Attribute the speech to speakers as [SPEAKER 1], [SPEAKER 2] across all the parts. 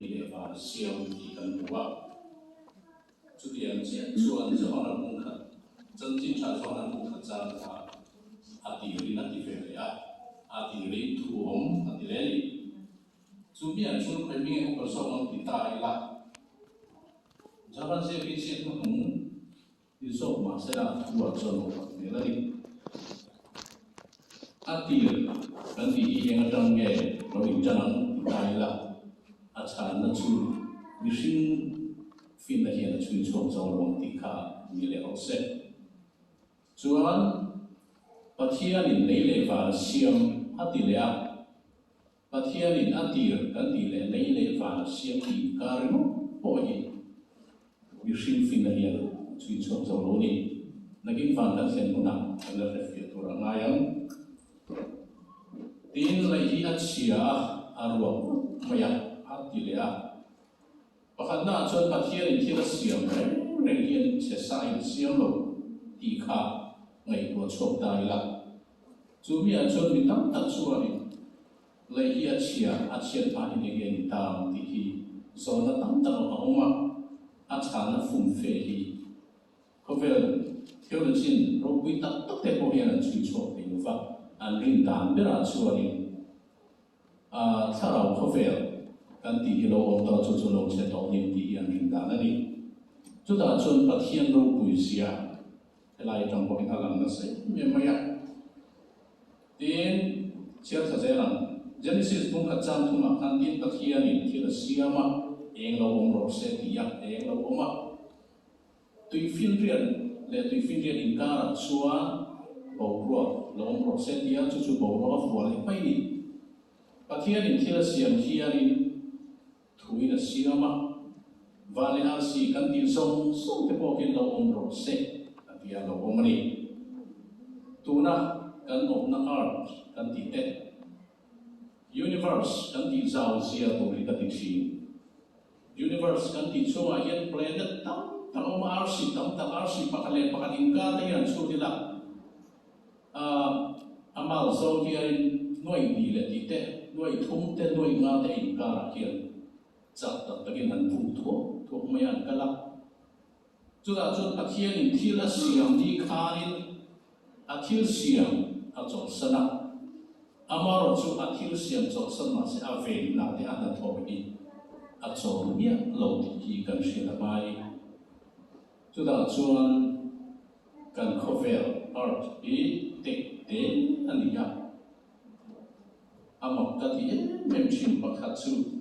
[SPEAKER 1] Lei leh van a siam tih kan hmu a. Chutiang chiah chuan Johana bungkhat, chanchin tha Johana bungkhat chang kha a tirin a ti ve leh a, a tirin thu awm a ti leh a ni. Chu miah chuan khawi hming emaw kan zawk ang ti ta ila, Johana ziakin chhiat hnuhnung Ni zawk mah sela a thu ah chuan awm hmel a ni. A tir kan tih hi eng atang nge lo intan ang ti ta ila, a chhanna chu mihring finna hian a chhui chhuak zo lo ang tih kha ni leh rawh se. Chuan Pathianin lei leh van a siam a ti leh a. Pathianin a tir kan tih leh lei leh van a siam tih inkar ringawt pawh hi mihring finna hian a chhui chhuak zo lo ni. Nakin van kan thlen hunah kan la hrefiah tur a ngai ang. Tin, lei hi a chhia a, a ruak vut mai a, a ti leh a. Pakhatnaah chuan Pathianin thil a siam reng reng hian chhe sain a siam lo tih kha ngaihtuah chhuak ta ila. Chu miah chuan mi tam tak chuanin lei hi a chhia, a chhiat hma hi enge ni ta ang tih hi zawhna tam tak a awm a, a chhanna fumfe hi khawvel theologian ropui tak tak te pawh hian an chhui chhuak thei lo va, an rin dan berah chuanin a thlarau khawvel kan tih hi lo awm tawh a, chu chu lo chhe tawh nim tih hi an rin dan a ni. Chutah chuan Pathian ropui zia Helai atang pawhin a lang nasa em em mai a. Tin, chhiar tha zel ang. Genesis bungkhat chang thumah khan tin Pathianin thil a siam a, eng lo awm rawh se ti a, eng lo awm a. Tuifinriat leh tuifinriat inkarah chuan boruak lo awm rawh se ti a, chu chu boruak a fuah leh mai ni. Pathianin thil a siam hianin Thuin a siam a, van leh arsi kan tih zawng zawng te pawh hian lo awm rawh se a ti a, lo awm a ni. Tuna kan awmna earth kan tih te, universe kan tih zau zia tur hi ka ti thin. Universe kan tih chhungah hian planet tam tak a awm a, arsi tam tak, arsi pakhat leh pakhat inkar te hian an chhut ila, A mal zawng hianin nuaih hnih leh tih te, nuaih thum te, nuaih nga te inkarah hian chak tak takin an vuk thuak thuak mai a, an kal a. Chutah chuan Pathianin thil a siam ni khanin a thil siam a chawlhsan a, amaherawh chu a thil siam chawlhsan mahse a venna te a hnathawh hi a chawl miah lo tih hi kan hriat a ngai. Chutah chuan kan khawvel, earth, hi tek te a ni a. A mak ka ti em em thin pakhat chu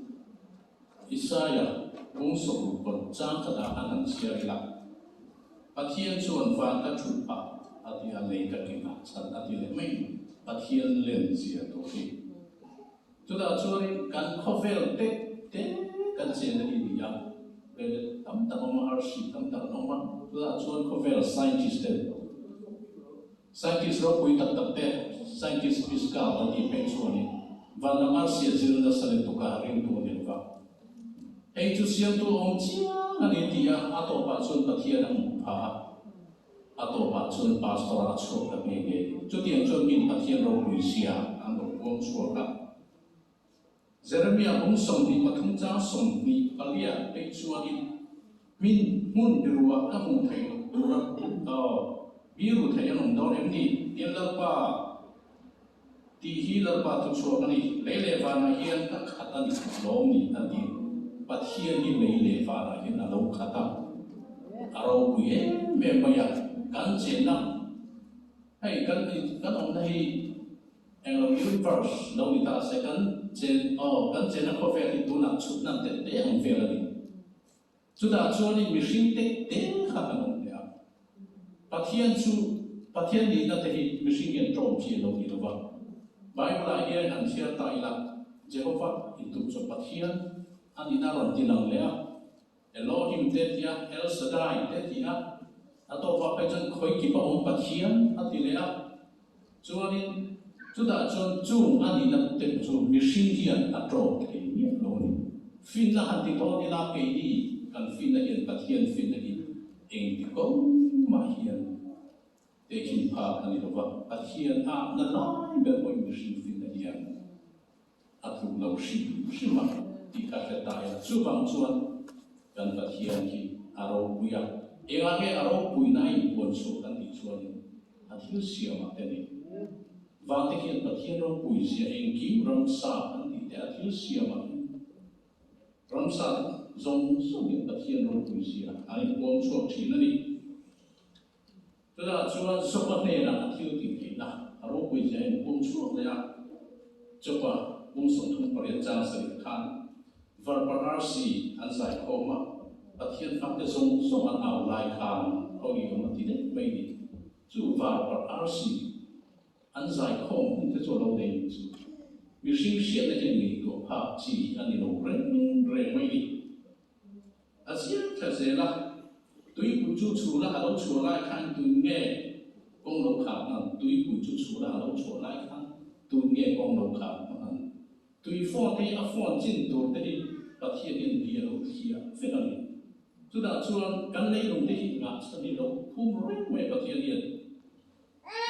[SPEAKER 1] Isaiah bung sawruk paruk chang khat ah an han chhiar ila, Pathian chuan van ka thut pah a ti a, lei ka keng ah chhan a ti leh mai ni. Pathian len zia tur hi. Chutah chuanin kan khawvel tek te kan chenna hi ni a, planet tam tak a awm a, arsi tam tak an awm a, chutah chuan khawvel scientist te, scientist ropui tak tak te, scientist Piscal an tih phei chuanin van lam arsi a zir nasa lutuk a, ringtu a ni lova. Hei chu siamtu a awm chiang a ni ti a, a tawpah chuan Pathian a hmuh phah a. A tawpah chuan pastor a chhuak ta nghe nghe. Chutiang chuan min Pathian ropui zia an lo puang chhuak a. Jeremia bung 23 chang 24 phei chuanin min hmun biruah ka hmuh theih loh tura biru theih an awm dawn em ni? Tin Lalpa tih hi Lalpa thu chhuak a ni. Lei leh vanah hian ka khat a ni lawm ni a ti. Pathian hi lei leh vanah hian a lo khat a, a ropui em em mai a. Kan chenna hei kan kan awmna hi englo universe lo ni ta se kan chen aw kan chenna khawvel hi tunah chhutna tet te ang vel a ni. Chutah chuanin mihring tek te kha kan awm leh a. Pathian chu Pathian nihna te hi mihring hian ṭawm chi a lo ni lo va. Bible-ah hian han chhiar ta ila, Jehovah intum chu Pathian a nihna a rawn ti lang leh a, Elohim te ti a, El Shaddai te ti a, a tawpah phei chuan khawi kipa awm Pathian a ti leh a. Chuanin chutah chuan chung a nihna te chu mihring hian a ṭawm thei miah lo a ni. Finna han ti dawn ila keini kan finna hian Pathian finna hi engti kawng mah hian tehkhin phak a ni lo va, Pathian atna lai ber pawhin mihring finna hian a tluk lo hrim hrim a. tih ka hre ta ila. Chuvang chuan kan Pathian hi a ropui a, engah nge a ropuina a inpuan chhuah kan tih chuanin a thil siamah te ni. Vate hian Pathian ropui zia engkim ramsa kan tih te a thil siamah hi ramsa te zawng zawngin Pathian ropui zia an inpuang chhuak thin a ni. Chutah chuan Jopa hnenah a thil tih theihna a ropui zia in pum chhuak leh a. Jopa pum 38 chang sarih khan Varpa arsi an zai khawm a, Pathian fate zawng zawng an au lai khan khawi awm a ti daih mai ni. Chu Varpa arsi an zai khawm hun te chu a lo nei nih chu. Mihring hriatna hian ngaihtuah phak chi hi a ni lo reng reng mai ni. A chiang tha zel a, tuipui chu chhuna a lo chhuah lai khan tun nge kawng lo khar hman, tuipui chu chhuna a lo chhuah lai khan tun nge kawng lo khar hman. Tui phone te hi a phone chin tur te hi Pathian hian bia lo thliah vek a ni. Chutah chuan kan leilung te hi ngah chhan hi lo phum reng mai Pathian hian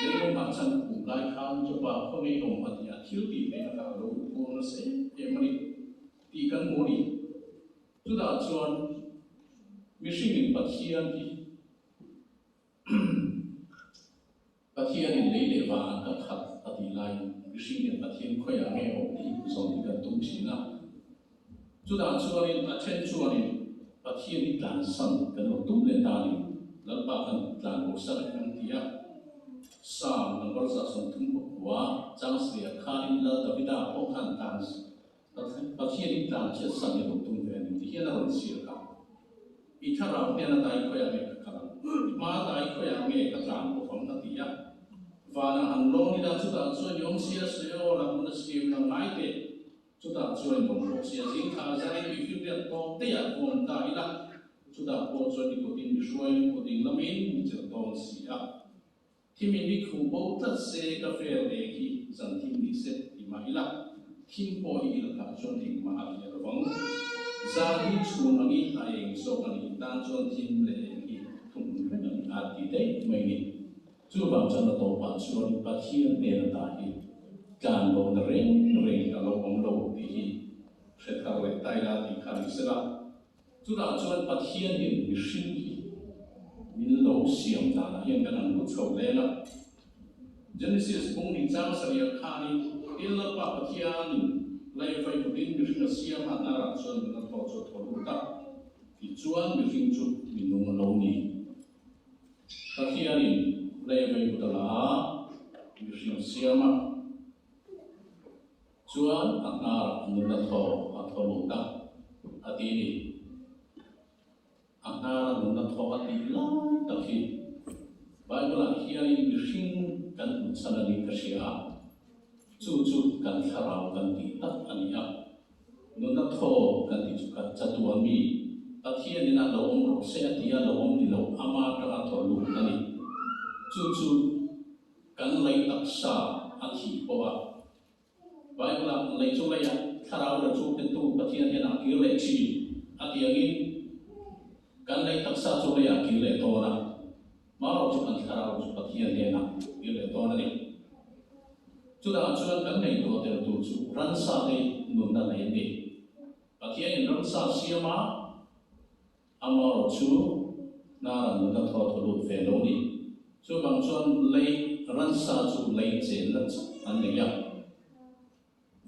[SPEAKER 1] leilung ngah chhan phum lai khan Jopa khaw ngei awm a ti a, thil tih theihna kha a lo inpuang nasa em em a ni tih kan hmu a ni. Chutah chuan mihringin Pathian hi Pathianin lei leh vang ka khat a tih laiin mihringin Pathian khawiah nge awm tih zawn hi kan tum thin a. Chutah chuanin a then chuanin Pathian hi tlansan kan lo tum leh ta a ni. Lalpa khan tlan bo san a kan ti a. Psalm number 130 chang sarih khanin Lal Davida pawh khan tlan Pathianin tlanchhiat san hi a lo tum ve a ni ti hian a rawn chhiar a. I thlarau hnen a dai khawiah nge ka kal ang? I hma a dai khawiah nge ka tlan bawk ang? a ti a. Vanah han lawn ila chutah chuan i awm sia sawi aw la hmun a siam la ngai teh. Chutah chuan i awm bawk sia zing thla zanin i fimriat tawk teiah vawn ta ila chutah pawh chuan i kutin mi hruai i kut ding lamin mi chelh dawn si a. Thimin i khuh bo tlat se ka vel eng hi zan thim ni se ti mah ila, thim pawh hi i lakah chuan engmah a lian lovang. Zan hi chhun angin a eng zawk a nih tan chuan thim leh eng hi thuhmun reng a ni a ti daih mai ni. Chuvang chuan a tawpah chuan Pathian hnen ata hi tlan lohna reng reng a lo awm lo tih hi hre thar leh ta ila tih kha ni sela. Chutah chuan Pathianin mihring hi min lo siam danah hian kan han lut chho leng a. Genesis bung hnih chang sarih khanin tin Lalpa Pathianin lei vai kutin mihring a siam a hnarah chuan min a thaw chu a thaw lut a, tichuan mihring chu minung a lo ni. Pathianin lei vai kut a la a, mihring a siam a. Chuan a hnarah nunna thaw a thaw lut a, a ti ni. A hnara nunna thaw a tih lai tak hi Bible-ah hianin mihring kan hmuh chhan a nih ka hria a, chu chu kan thlarau kan tih tak a ni a. Nunna thaw kan tih chu kan chatuan mi Pathianin a lo awm rawh se a ti a, lo awm ni lo, ama atanga thaw lut a ni. Chu chu Kan lei taksa a thih pawh a, Bible-ah lei chu leiah thlarau la chu petu Pathian hian a kir leh thin a ti angin kan lei taksa chu leiah kir leh dawn a, marawh chu kan thlarau chu Pathian hnenah kir leh dawn a ni. Chutah chuan kan ngaihtuah tel tur chu ransa te nunna nei an ni. Pathianin ransa siam a, Amarawh chu hnara nunna thaw thaw lut ve lo ni. Chuvang chuan lei ransa chu lei chenna chauh an nei a.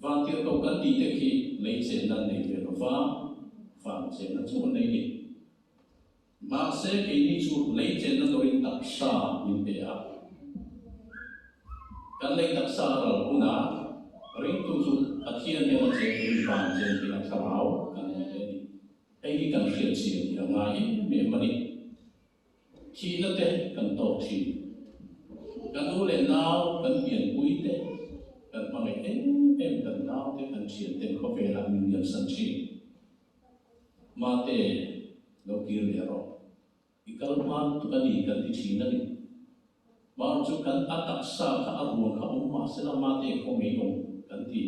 [SPEAKER 1] Vantirhkoh kan tih te khi lei chenna an nei ve lo va, van chenna chauh an nei ni. Mahse keini chu lei chenna turin taksa min pe a. Kan lei taksa a ral hunah ringtu chu Pathian hnena cheng turin van chen theihna thlarau kan nei ve a ni. Hei hi kan hriat chian hi a ngai em em a ni. Thihna te kan tawk thin. Kan u leh nau, kan pianpui te, kan hmangaih em em kan nau te, kan thian ten khawvelah min liamsan thin. Mate, lo kir leh rawh. I kal hma lutuk a ni kan ti thin a ni. Mar chu kan a taksa kha a ruang kha awm mah sela mate khaw ngei awm kan ti.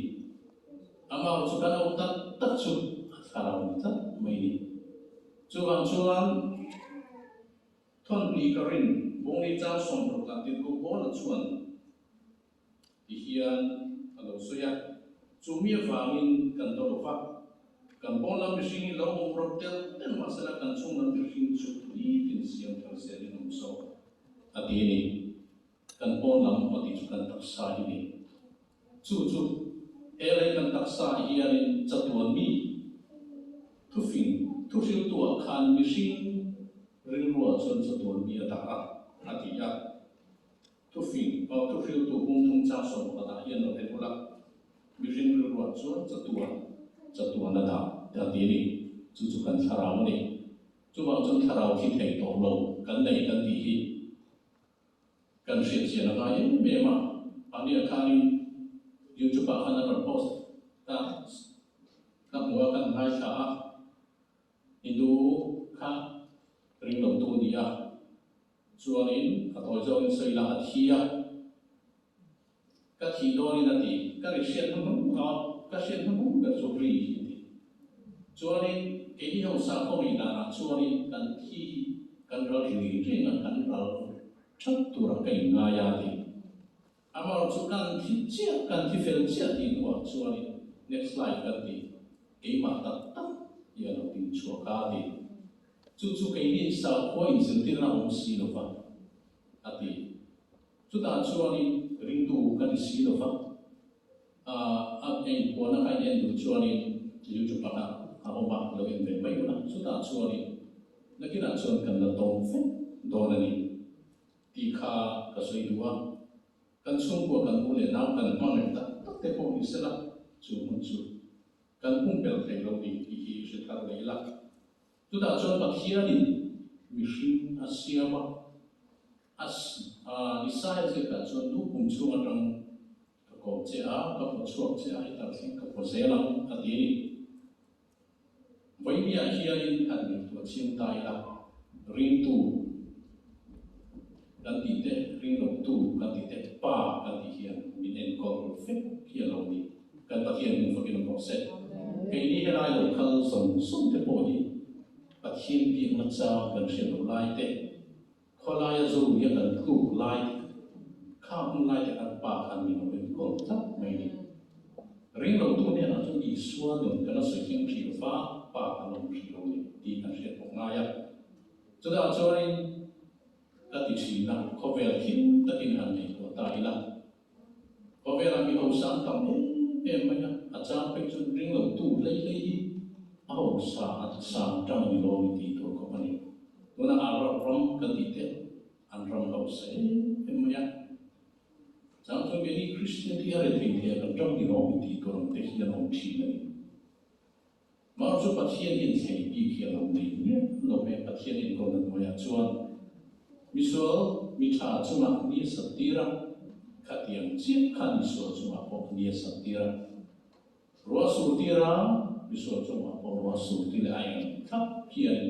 [SPEAKER 1] A mar chu kan auh tak tak chu a thlarau ni tlat mai ni. Chuvang chuan thawnhnih ka rin bawngni chang 60 ah tirhkoh Paula chuan ti hian a lo sawi a, Chu mi avangin kan daw lo va. Kan pawn lam mihring hi lo awm rawp tel tel mahsela kan chhung lam mihring chu nitin siam thar zelin awm zawk a ti a ni. Kan pawn lam a tih chu kan taksa hi ni. Chu chu he lei kan taksa hianin chatuan mi thufing thuhriltuah khan mihring rilruah chuan chatuan mi a dah a, a ti a. Thufing, aw thuhriltu bung thum chang 11 ah hian lo en ula, mihring rilruah chuan chatuan, chatuan a dah a ti a ni. Chu chu kan thlarau a ni. Chuvang chuan thlarau thi thei tawh lo kan nei kan tih hi kan hriat chian a ngai em em a. Mahnia khanin YouTube ah khan an rawn post ta, ka hmu a, kan ngaithla a, Hindu kha ringlotu a ni a. Chuanin a tawi zawngin sawi la a thi a, ka thih dawnin a ti, ka ri hriat hnuhnung a, ka hriat hnuhnung ber chu ri hi a ti. Chuanin keini ho sakhaw ngei danah chuanin kan thi hi kan ral ri reng a, kan ral that turah ka inngai a ti. Amaherawhchu kan thi chiah, kan thi fel chiah tih hnuah chuanin next life kan ti, keimah tak tak hi a lo ding chhuak a ti. Chu chu keini sakhua inzirtirna awm si lo va, a ti. Chutah chuanin ringtu ka ni si lo va, a engpuahna kha in en duh chuanin YouTube ah kha a awm a, lo en ve mai ula. Chutah chuanin nakinah chuan kan la tawng vek dawn a ni tih kha ka sawi duh a. Kan chhungkua kan u leh nau kan hmangaih tak tak te pawh ni sela, chu hmun chu kan pumpelh thei lo ni tih hi hre thar leh ila. Chutah chuan Pathianin mihring a siam a, a Isaiah ziakah chuan nu pum chhung atang ka kawm che a, ka pawh chhuak che a, i tarthleng ka pawh zel ang a ti a ni. Vawinia hianin han ngaihtuah chiang ta ila, ringtu kan tih te, ringlotu kan tih te, Pa kan tih hian min enkawl vek hi a lo ni. Kan Pathian hming fakin awm rawh se. Keini helai lo kal zawng zawng te pawh hi Pathian biakna chang kan hriat loh lai te, khawlaia zoruia kan tluk lai te, kha hun lai te khan Pa khan min lo enkawl tlat mai a ni. Ringlotu hnenah chuan Isua nun kan la sawi thleng hrih lo va, Pa kan awm hrih lo ni tih kan hriat bawk ngai a. Chutah chuanin ka ti thin a, khawvel thil takin han ngaihtuah ta ila. Khawvelah mi hausa an tam em em mai a, a chang phei chuan ring lo tu hlei hlei hi a hausa a sang tang a ni lo ni tih tur khawp a ni. Tunah Arab ram kan tih te an ram hausa em em mai a, chang chuan keini Kristian te hi a rethei thei a kan ram ni lo ni tih tur ang te hi an awm thin a ni. Mah chu Pathian hian thlei bik hi a lo nei miah lo e, Pathian enkawlna hnuaiah chuan misual mi tha chungah ni a sat tir a, khatiang chiah khan misual chungah pawh ni a sat tir a, ruah sur tir a, misual chungah pawh ruah sur tir leh a eng thlap hian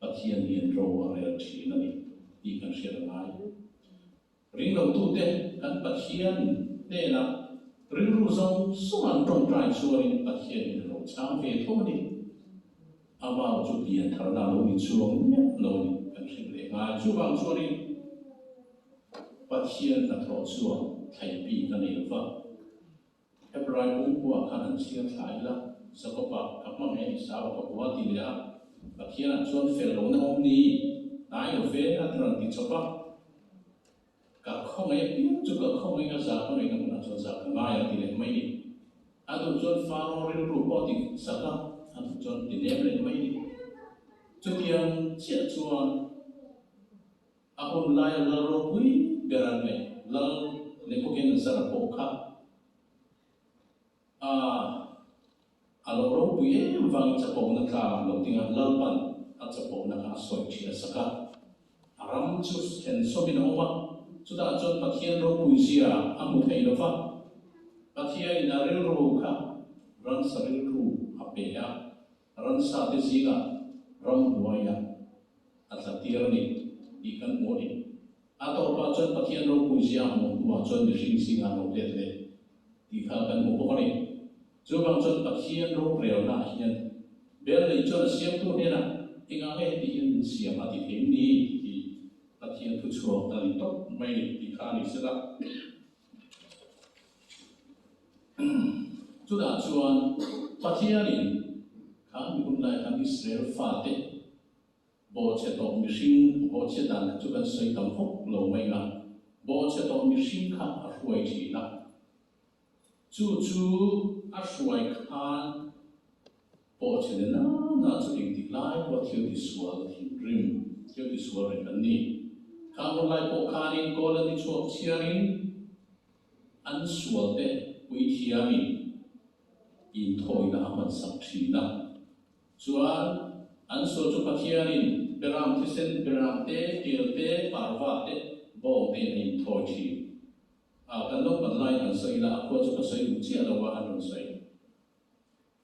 [SPEAKER 1] Pathian hian ro a rel thin a ni tih kan hriat a ngai. Ringlotute kan Pathian hnenah rilru zawng zawng an tawngtai chuanin Pathianin a lo chhang ve tho a ni. A mau chu pian tharna a lo ni chuang miah lo a ni kan hrilh leh ngai. Chuvang chuanin Pathian hnathawh chuan thlaipi ka nei lo va. Hebrai pumpuah khan an chhiar thla ila, Jakob-a ka hmangaih a ni Esau-a ka hua ti leh a, Pathianah chuan fel lohna awm ni, hnai lo ve a ti rawn ti chawp a. Ka khawngaih apiang chu ka khawngaih a, za ka ngaihna hmunah chuan za ka ngai ang ti leh mai ni. A duh chuan Faro rilru pawh a ti sak a, a duh chuan ti nem leh mai ni. Chutiang chiah chuan. A hun laia lal ropui ber an ngaih lal Nebuchadnezzar pawh kha a a lo ropui em vangin chapona tlangah lo ding a, Lalpan a chapona kha a sawi ṭhi a sak a. A ram chu then sawmin a awm a, chutah chuan Pathian ropui zia a hmu thei lo va, Pathianin a rilru kha ransa rilru a pe a, Ransa te zingah ramhnuaiah a tla tir a ni tih kan hmu a ni. A tawpah chuan Pathian ropui zia a hmuh hnuah chuan mihring zingah a lo let leh tih kha kan hmu bawk a ni. Chuvang chuan Pathian rorelnaah hian bel nei chuan a siamtu hnenah engah nge heti hian min siam a ti thei ni tih Pathian thuchhuak a ni tawp mai a ni tih kha a ni sela. Chutah chuan Pathianin. Kha mi hun lai khan Israel fate bawhchhe tawh mihring bawhchhe dan kha chu kan sawi tam vawk lo mai nga, bawhchhe tawh mihring kha a hruai thin a. Chu chu a hruai khan bawhchhe ni na na chu engtik lai pawh thil tisual thinrim, thil tisual reng an ni. Kha hun lai pawh khanin kawl a ni chhuak chhiarin an sualte puithiamin inthawina a hmansak thin a. Chuan an sual chu Pathianin Beram thisen, Beram te, kel te, parva te, bawng tein a inthawi thin. A, kan naupan laiin han sawi ila, a khua chu ka sawi duh chiah lo a, an rawn sawi.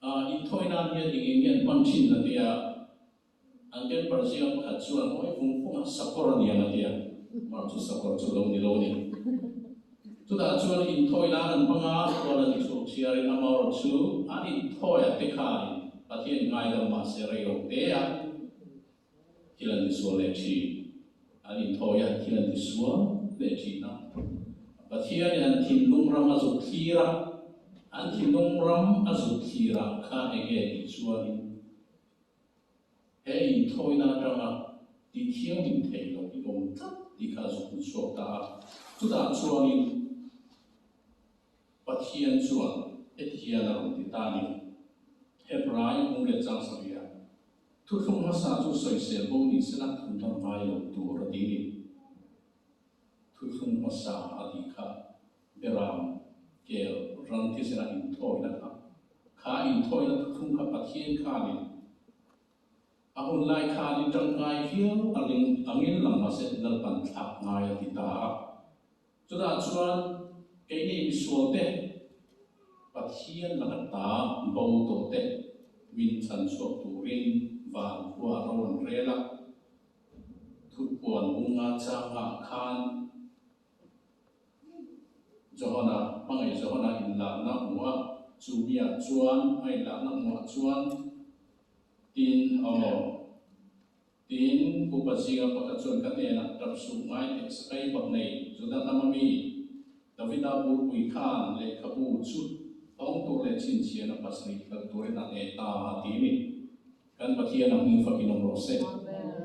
[SPEAKER 1] A, inthawi nan hian eng eng nge an hman thin a tia, An temper zinga pakhat chuan ngawi vung vung a, Sakawr a niang a ti a, mah chu sakawr chu lo ni lo a ni. Chutah chuan inthawi nan an hmang a, tual an inchhuak chhiarin amaherawh chu an inthawi a te khanin Pathian ngaidam mahse rei lo te a thil an tisual leh thin. An inthawi a thil an tisual leh thin a. Pathianin an thinlung ram a zuk thlir a, an thinlung ram a zuk thlirah khan enge tih chuanin, He inthawina atanga tih thianghlim theih loh i awm tlat tih kha a zuk hmu chhuak ta a. Chutah chuanin Pathian chuan heti hian a rawn ti ta a ni, Hebrai Hungriat chang sarih ah thuthlung hmasa chu sawisel bo ni sela thundam ngai lo tur a ti ni. Thuthlung hmasa a tih kha Beram, kel, ran thisena inthawina kha, kha inthawina thuthlung kha Pathian khanin a hun lai khanin tangkai viau a ring angin lang mahse Lalpan thlak ngai a ti ta a. Chutah chuan keini misualte Pathian laka ta bo tawhte min chhan chhuak turin van khua ro an rel a. Thutpuan bunga changah khan Johana, hmangaih Johana inlakna hmu a, chu miah chuan a inlakna hmuah chuan tin aw, tin upa zinga pakhat chuan ka hnenah tap suh ngai teh sakai bak nei Juda hnama mi Davida bulpui khan lehkhabu chu tawng tur leh chhinchhiahna pasarih hlauh turin a hneh ta a ti ni. Kan Pathian a hming fakin awm rawh se.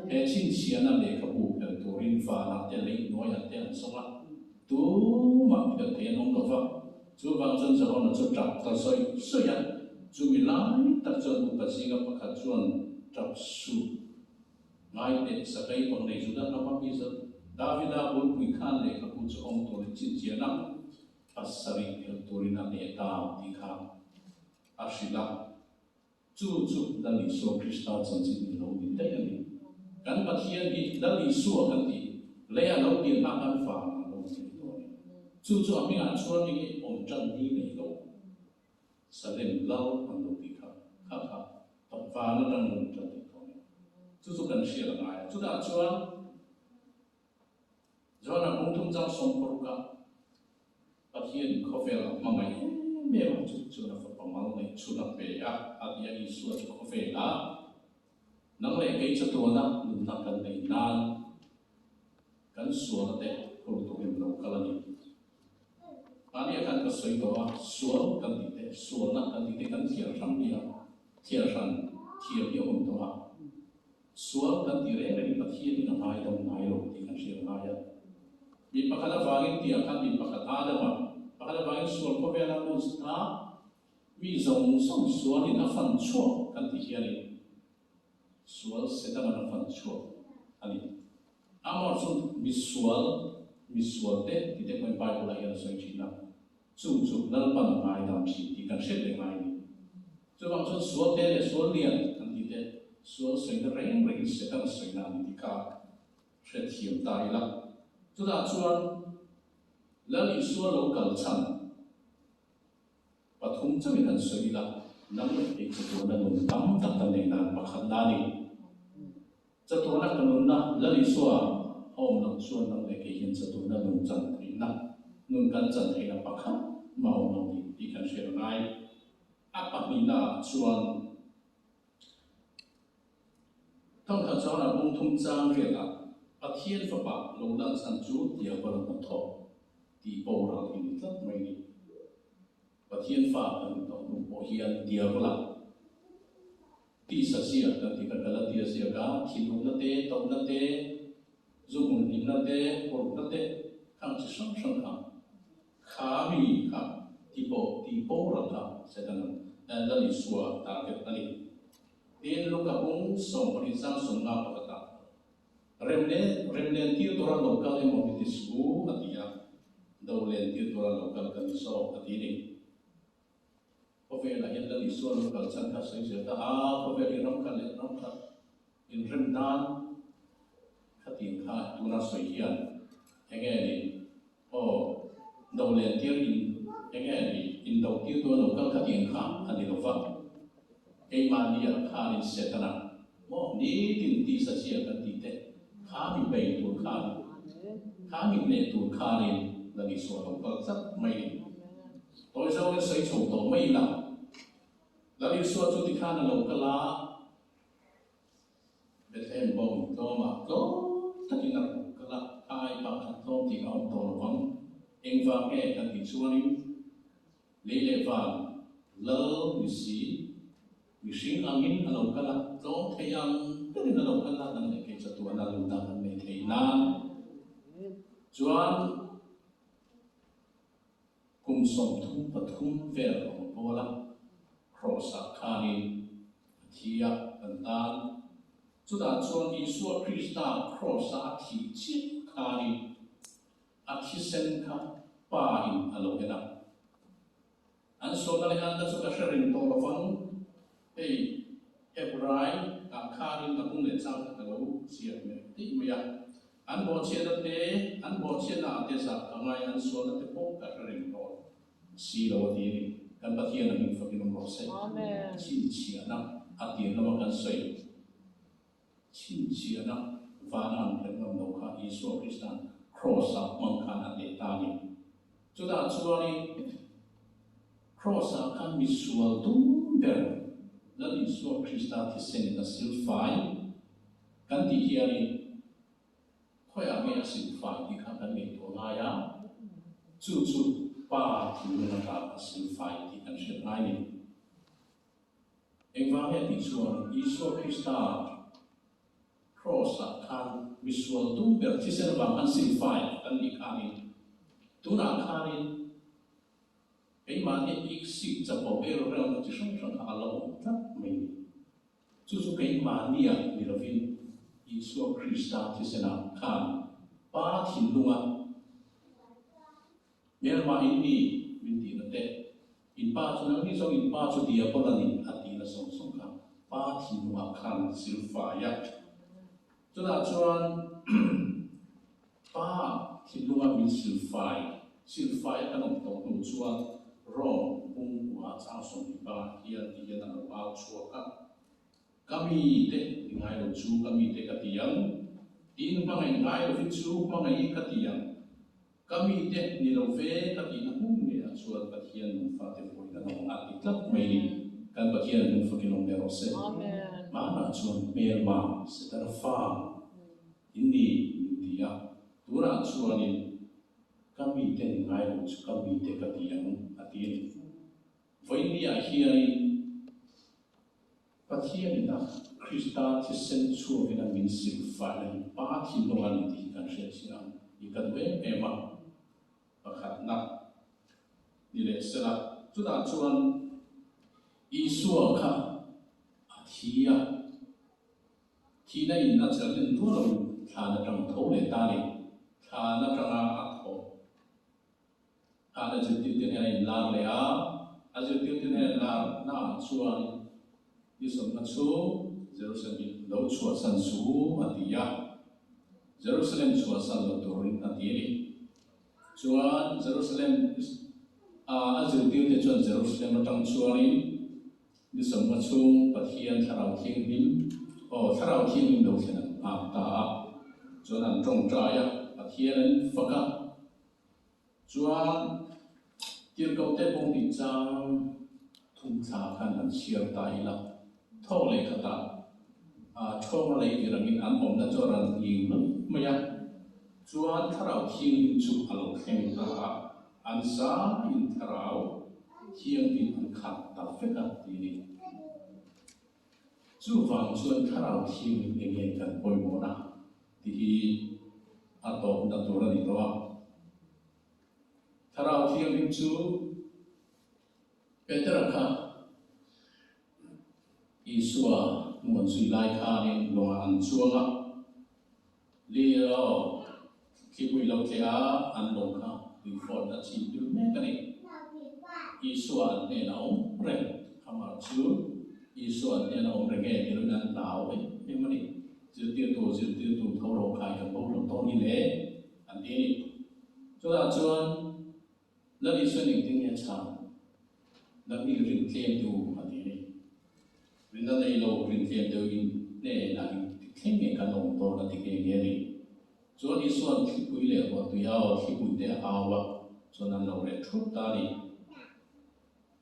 [SPEAKER 1] He chhinchhiahna lehkhabu phelh turin vanah te lei hnuaiah te an sawm a, tumah phelh thei an awm lo va. Chuvang chuan Jehona chu tap ta sawi sawi a, chumi lai tak chuan upa zinga pakhat chuan tap suh ngai teh sakei pang nei Juda hnama mi zat Davida bulpui khan lehkhabu chu awm turin chhinchhiahna pasarih phelh turin a hneh ta tih kha a hrilh a. Chu chu Lal Isua Krista chanchin hi lo ni daih a ni. Kan Pathian hi Lal Isua kan tih leiah lo pian hma kan vang a lo ni tawh a ni. Chu chu a hmingah chuan enge awm tan ni nei lo Salem Lal an lo tih kha kha kha van atang lo ni tan tih tawh a ni. Chu chu kan hriat a ngai a. Chutah chuan Johana bungthum chang 60 ah Pathian khawvel a hmangaih em em a, chu chuan a fapa mal neih chhun a pe a, a ti a, Isua chu khawvel a nang leh kei chatuana nunna kan neih nan kan sualna te phur turin lo kal a ni. Mahnia khan ka sawi tawh a, sual kan tih te, sualna kan tih te kan thiar hran hi a, thiar hran thiam hi a hun tawh a. Sual kan ti reng rengin Pathianin a ngaidam ngai lo tih kan hriat ngai a. Mi pakhat avangin tihah khan mi pakhat Adama pakhat avangin sual khawvela lut a, mi zawng zawng sualin a fan chhuak kan tih hianin sual Setanan a fan chhuak a ni. Amor chu misual, misualte tih te pawhin Bible-ah hian a sawi thin a. Chu chu Lalpan a ngaidam thin tih kan hriat leh ngai a ni. Chuvang chuan sual te leh sual lian kan tih te, sual sawina reng rengin Satan a sawina a ni tih kha hrethiam ta ila. Chutah chuan Lal Isua lo kal chhan pathum chauhin han sawi ila, nang leh kei chatuana nun tam tak kan nei nan pakhatna a ni. Chatuana ka nunna Lal Isua a awm loh chuan nang leh kei hian chatuana nun chan theihna, nun kan chan theihna pakhat mah a awm lo ni tih kan hriat a ngai. A pahnihna ah chuan thawmhnaw chuan a bung thum chang riatah Pathian fapa lo lan chhan chu diabola hnathawk tih boral hi ni tlat mai ni. Pathian fa kan ni tawh hnu pawh hian diabola. Tisa ziak kan tih kha Galatia ziaka thinurna te, tohna te, zu hmun hlimna te, hawrhna te khang chi hrang hrang kha kha mi kha ti pawh ti boral kha Setana Lal Isua target a ni. Tin, Luka bung 12 chang 50 pakhatah Rem leh rem len tir tura lo kal emaw mi ti su a ti a, do len tir tura lo kal ka ni zawk a ti ni. Khawvelah hian Lal Isua lo kal chhan kha sawi zel ta a, khawvel hi ram khat leh ram khat inrem nan khatiang kha tuna sawi hian enge ni aw do len tir in enge ni indo tir tura lo kal khatiang kha a ni lo va, keimahnia khanin Setana maw nitin tisa chhia kan tih te kha mi bei tur khan kha mi hneh tur khanin Lal Isua lo kal tlat mai ni. Tawi zawngin sawi chho tawh mai ila, Lal Isua chu tikhan a lo kal a, Bethlehem bawng tlawmah tlawm takin a rawn kal a, a ai pah khan tlawm tih a awm tawh lo vang. Engvang nge kan tih chuanin lei leh van lal ni si, mihring angin a lo kal a, tlawm thei ang berin a lo kal a, nang leh kei chatuana lungna kan nei thei nan chuan, Kum 33 vel a awm pawl a, Kraws-ah khanin a thi a, kan tan. Chutah chuan Isua Krista Kraws-a a thih chiah khanin a thisen kha Pa-in a lo en a. An sualna leh anna chu ka hre reng tawh lo vang. Hei, Hebrai ah khanin a bung leh chang kha ka lo ziak meh tih mai a. An bawhchhiatna te, an bawhchhiatna ah te zah ka ngai, an sualna te pawh ka hre reng tawh si lo a ti a ni. Kan Pathian a hming fakin awm rawh se. Chhinchhiahna a tir lama kan sawi. Chhinchhiahna vana an hret ngam lo kha Isua Krista'n Kraws-ah hmang khan a hneh ta a ni. Chutah chuanin Kraws-ah khan misual dum ber Lal Isua Krista thisenin a silfai kan tih hianin khawiah nge a silfai tih kha kan ngaihtuah ngai a, chu chu Pa thinlung atah a silfai tih kan hriat ngai a ni. Engvang nge tih chuan Isua Krista Kraws-ah khan misual dum ber thisen avang khan silfai kan nih khanin tunah khanin keimahni iksik chapo er relna chi hrang hrang kha a la awm tlat mai ni. Chu chu keimahnia ni lovin Isua Krista thisenah khan Pa thinlunga Hmelma in ni min tihna te, in pa chu nangni zawng in pa chu diabol a ni a tihna zawng zawng kha pa thinlungah khan silfai a. Chutah chuan pa thinlunga min silfai, silfai a kan awm tawh hnu chuan Rome bungkua chang 12 hian ti hian a lo au chhuak a. Ka mite ni ngai lo chu ka mite ka ti ang, tiin hmangaih ngai lovin chu hmangaih ka ti ang. Ka mite ni lo ve ka tihna hmun ngeiah chuan Pathian nung fate vawiin an awm a ti tlat mai ni. Kan Pathian nung fakin awm leh rawh se. Hmanah chuan hmelma Setana fa in ni min ti a, tunah chuanin ka mite ni ngai lo chu ka mite ka ti ang a ti a ni. Vawiinniah hianin Pathianin a Krista thisen chhuakin a min silfaina hi Pa thinlung a ni tih hi kan hriat chiah ang i ka duh em em a. Pakhatna ni leh sela, chutah chuan Isua kha a thi a, thihna in a chelh hlen dual loin thlan atang tho leh ta a ni. Thlan atanga a thawh. Khan a zirtirte hnena inlar leh a, a zirtirte hnena inlar naah chuan ni sawmna chhung Jerusalem hi lo chhuahsan suh u a ti a, Jerusalem chhuahsan lo turin a ti a ni. Chuan Jerusalem a a zirtirte chuan Jerusalem atang chuanin ni sawmna chhung Pathian Thlarau Thianghlim, aw Thlarau Thianghlim lo thlen an nghak ta a, chuan an tawngtai a, Pathian an fak a. Chuan tirhkohte pawh nih chang thum thla khan han chhiar ta ila, thawk leh khatah ṭhawnga lei vir angin an awmna chu a rawn nghing lup mai a, chuan Thlarau Thianghlim chu a lo thleng ta a, an zaiin Thlarau Thianghlim an khat ta vek a ti a ni. Chuvang chuan Thlarau Thianghlim enge kan pawimawhna tih hi a tawpna tur a ni tawh a. Thlarau Thianghlim chu Petera kha Isua hmuan zui lai khanin lawngah an chuang a, Leo thlipui lo tleh a an lawng kha tuifawn a chim bil mek a ni. Isua an hnenah a awm reng, amah chu Isua an hnenah a awm reng e ti loin an hlau em em a ni. Zirtirtu, zirtirtu tho rawh khai kan boral dawn hi le an ti a ni. Chutah chuan Lal Isuan engtin nge a chhan? Nangni rin tlem deuh a ti a ni. Rinna nei lo rin tlem deuhin hnenah engtik thleng nge kan awm dawn a ti nghe nghe a ni. Chuan Isuan thlipui leh ruahtui a aw thlipui te a au a, chuan an lo reh thut ta a ni.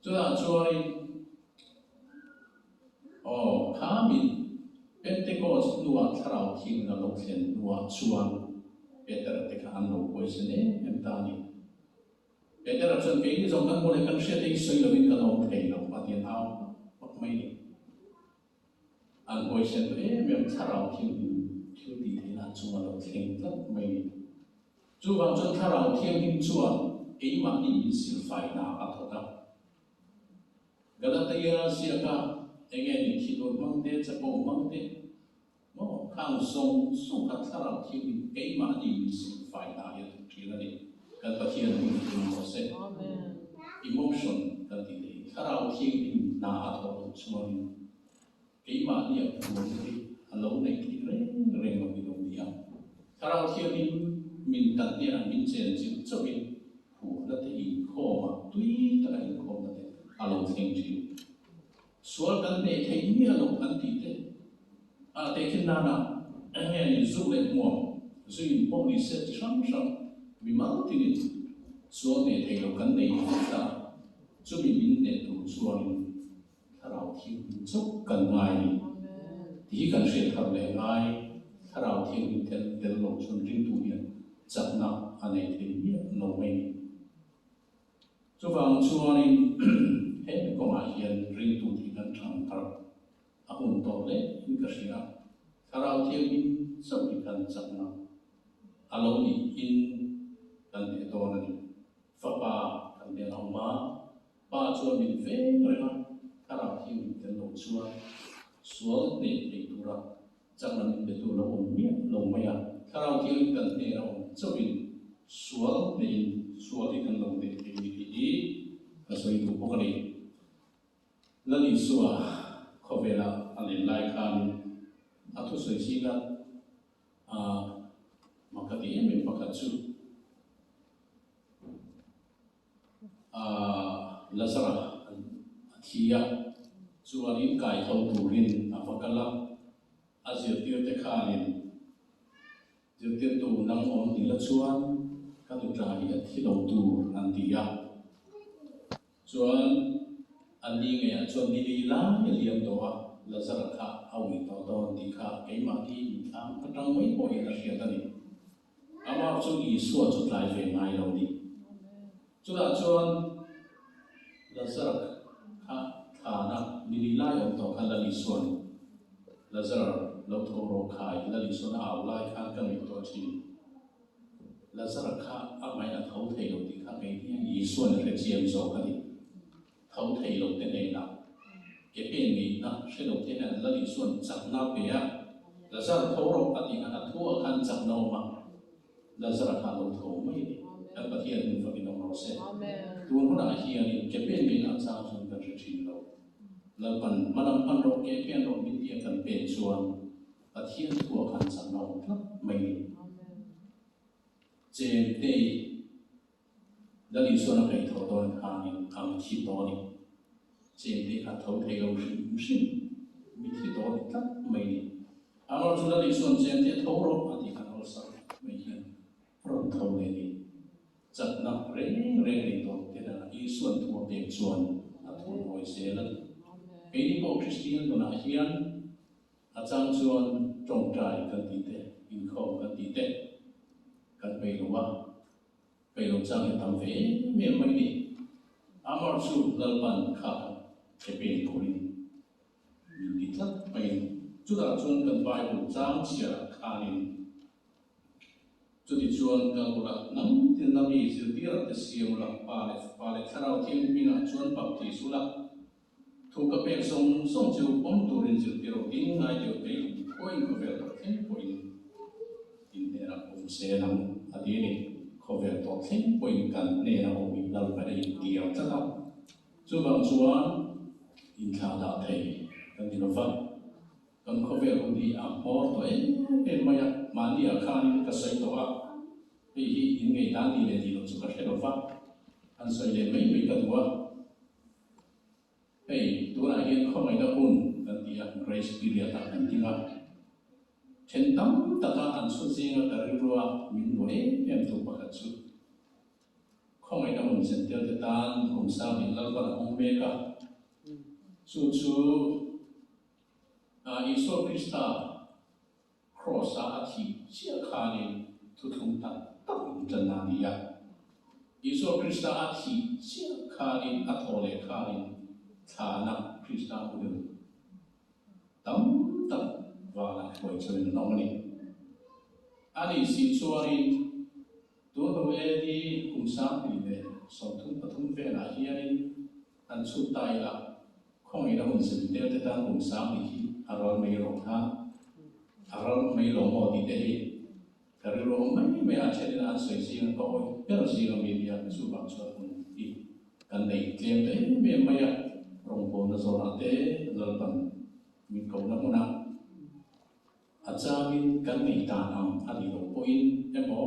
[SPEAKER 1] Chutah chuanin aw khamin Pentecost hnuah Thlarau Thianghlim a lo thlen hnuah chuan Petera te kha an lo huaisen em em ta a ni. Petera chuan keini zawng kan hmu leh kan hriat hi sawi lovin kan awm thei lo a ti an au hmak hmak mai a ni. An huaisen duh em em Thlarau Thianghlim thil tih theihna an chunga lo thleng tlat mai a ni. Chuvang chuan Thlarau Thianghlim chuan keimahni min silfaina a thawk a. Galatia ziaka enge ni thinur hmang te, chapo hmang te, Maw? Khang zawng zawng kha Thlarau Thianghlim keimahni min silfai hna hi a thawk thin a ni. Kan Pathian hun hi tum rawh se. Emotion kan tih te hi Thlarau Thianghlim hna a thawh loh chuanin keimahnia phurna hi a lo neih theih reng reng lo hi lo ni a. Thlarau Thianghlim min kan hnenah min chen chilh chauhin phurna te inkhawm a, tui taka inkhawmna te a lo thleng thin. Sual kan hneh theih miah lo an tih te a tehkhin nana eng nge ni zu leh hmuam, zu in pawh ni se chi hrang hrang mimal tinin sual hneh thei lo kan nei vek a, chumi min hneh tur chuanin Thlarau Thianghlim chauh kan ngai a ni tih hi kan hriat thar leh ngai. Thlarau Thianghlim tel tel lo chuan ringtu hian chakna a nei thei miah lo mai a ni. Chuvang chuanin hemi kawngah hian ringtu tih kan thang thar a hun tawh hle in ka hria a, Thlarau Thianghlim chauh hi kan chakna a lo nih in kan hneh dawn a ni. Fapa kan hneh a awm a, Pa chuan min veng reng a, Thlarau Thianghlim tel lo chuan sual hneh thei tura Chakna min petu lo awm miah lo mai a, Thlarau Thianghlim kan hnena awm chauhin sual hnehin sual hi kan lo hneh thei ni tih hi ka sawi duh bawk a ni. Lal Isua khawvela a len lai khanin a thusawi zinga mak ka ti em em pakhat chu, Lazara a thi a, chuanin kaitho turin a va kal a, a zirtirte khanin zirtirtu nang awm ni la chuan ka nuṭa hi a thi lo tur an ti a. Chuan an ni ngeiah chuan ni li lai a liam tawh a, Lazara kha a ui tawh dawn tih kha keimahni inthlang atang mai pawhin a hriat a ni. Amah chu Isua chu tlai ve ngai lo ni. Chutah chuan Lazar kha thlana ni li lai awm tawh khan Lal Isua'n Lazar lo tho rawh khai Lal Isua'n a au lai khan ka ngaihtuah thin. Lazar kha amahin a tho thei lo tih kha kei hian Isua'n a hre chiang zawk a ni. Tho thei lo te hnenah ke pen ngeihna hre lo te hian Lal Isua'n chakna a pe a, Lazar tho rawh a tih khan a thu ah khan chakna a awm a, Lazar kha a lo tho mai a ni. Kan Pathian hmun fakin awm rawh se. Tun hunah hianin ke pen ngeihna a chang chuan kan hre thin lo. Lalpan hmalam pan rawh, ke pen rawh min tia kan pen chuan Pathian thu ah khan chakna a awm tlat mai a ni. Chemtei. Lal Isuan a kaihthawh dawn khanin a mithi tawh a ni. Chengte kha tho thei lo hrim hrim, mithi tawh ni tlat mai a ni. Amaw chu Lal Isuan chengte tho rawh a tih khan awlsam mai hian a rawn tho leh a ni. Chakna reng reng nei tawh te nana Isuan thu a pek chuan a thun hawi zel a ni. Keini pawh Kristian nunah hian a chang chuan tawngtai kan tih te, inkhawm kan tih te kan peih lo a. Kei lo chang hi tam ve em em mai ni. Amar chu Lalpan kha kha ke pen turin min ti tlat mai a ni. Chutah chuan kan Bible chang chhiarah khanin, Chutichuan kal ula, hnam tinna mi zirtirah te siam ula, Pa leh Fapa leh Thlarau Thianghlimah chuan baptis ula, Thu ka pek zawng zawng chu pawm turin zirtir aw ding ngai deuh kei pawhin khawvel tawh thleng pawhin in hnenah awm se nang a ti a ni. Khawvel tawh thleng pawhin kan hnenah awm in Lalpan a intiam tlat a, chuvang chuan inthlah dah thei kan ni lo va, kan khawvel hun hi a hmawr tawh em em mai a, mahni ah khanin ka sawi tawh a, hei hi in ngei dan ni leh ni lo chu ka hre lo va, han sawi leh mai mai ka duh a. Hei, tunah hian khawngaihna hun kan ti a, grace period ah kan ding a. Then tam taka an chhut zinga ka rilrua min luah em em tu pakhat chu khawngaihna hun zentel te tan kum sang hnih Lalpan a hawng mek a. Chu chu Isua Krista Kraws-a a thih chiah khanin thuthlung tak tak in ṭan a ni a. Isua Krista a thih chiah khanin a thaw leh khanin thlahna Krista muhil tam tak vanah hruai chawin an awm a ni. A nih si chuanin tun hnu AD kum 2033 velah hianin an chhut ta ila Khawngaihna hun zirtir te tan kum sang nih hi a ral mai rawh kha, a ral mai lo maw tih te hi ka rilru awm mai mai a, a thenin an sawi zinga ka awih ber zinga mi nia chuvang chuan hun hi kan nei tlem ta em em mai a, rawngbawlna zawnah te Lalpan min kohna hmunah a changin kan nei dan ang a nih loh pawhin emaw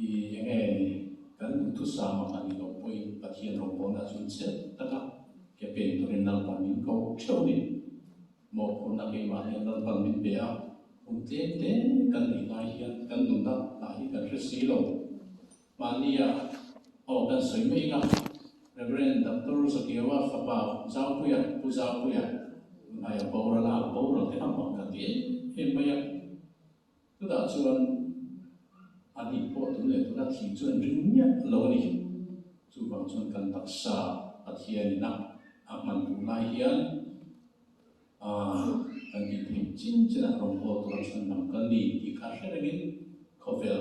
[SPEAKER 1] i enge ni kan duhthusam ang a nih loh pawhin Pathian rawngbawlna chu chhe taka ke pen turin Lalpan min ko theuh a ni. Mawhphurhna keimah hian Lalpan min pe a, hun tlem te kan neih lai hian kan nunna lah hi kan hre si lo. Mahnia aw kan sawi mai anga Rev. Doctor Zakiawa fapa Zaupuia, Pu Zaupuia, tunhnaia boral a, boral te kha mak ka ti em em mai a. Chutah chuan a nih pawh tun leh tuna thih chuan ring miah lo a ni. Chuvang chuan kan taksa Pathianin a a hman duh lai hian a kan tih theih chin chinah rawngbâwl tura chhandam kan ni tih kha hre rengin khawvel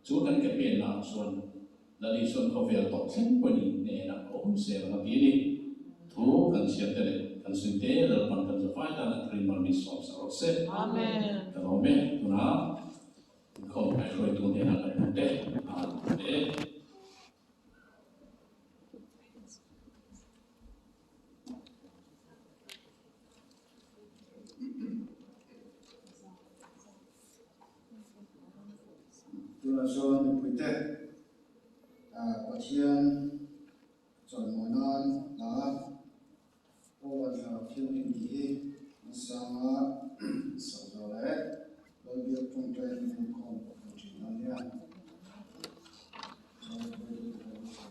[SPEAKER 1] chu kan ke pennaah chuan Lali chuan khawvel tawh thleng pawhin in hnenah ka awm zel ang a ti a ni. Thu kan chhiar te leh kan sawi te Lalpan kan zavai tan a thurin mal min sawm sak rawh se. Ka lawm e. Tunah inkhawm kaihhruaitu hnenah kan hmu te a le.
[SPEAKER 2] Tunah chuan mipuite Pathian chawimawi nan hla Aw Van Thlarau Thianghlim tih hi an sang a.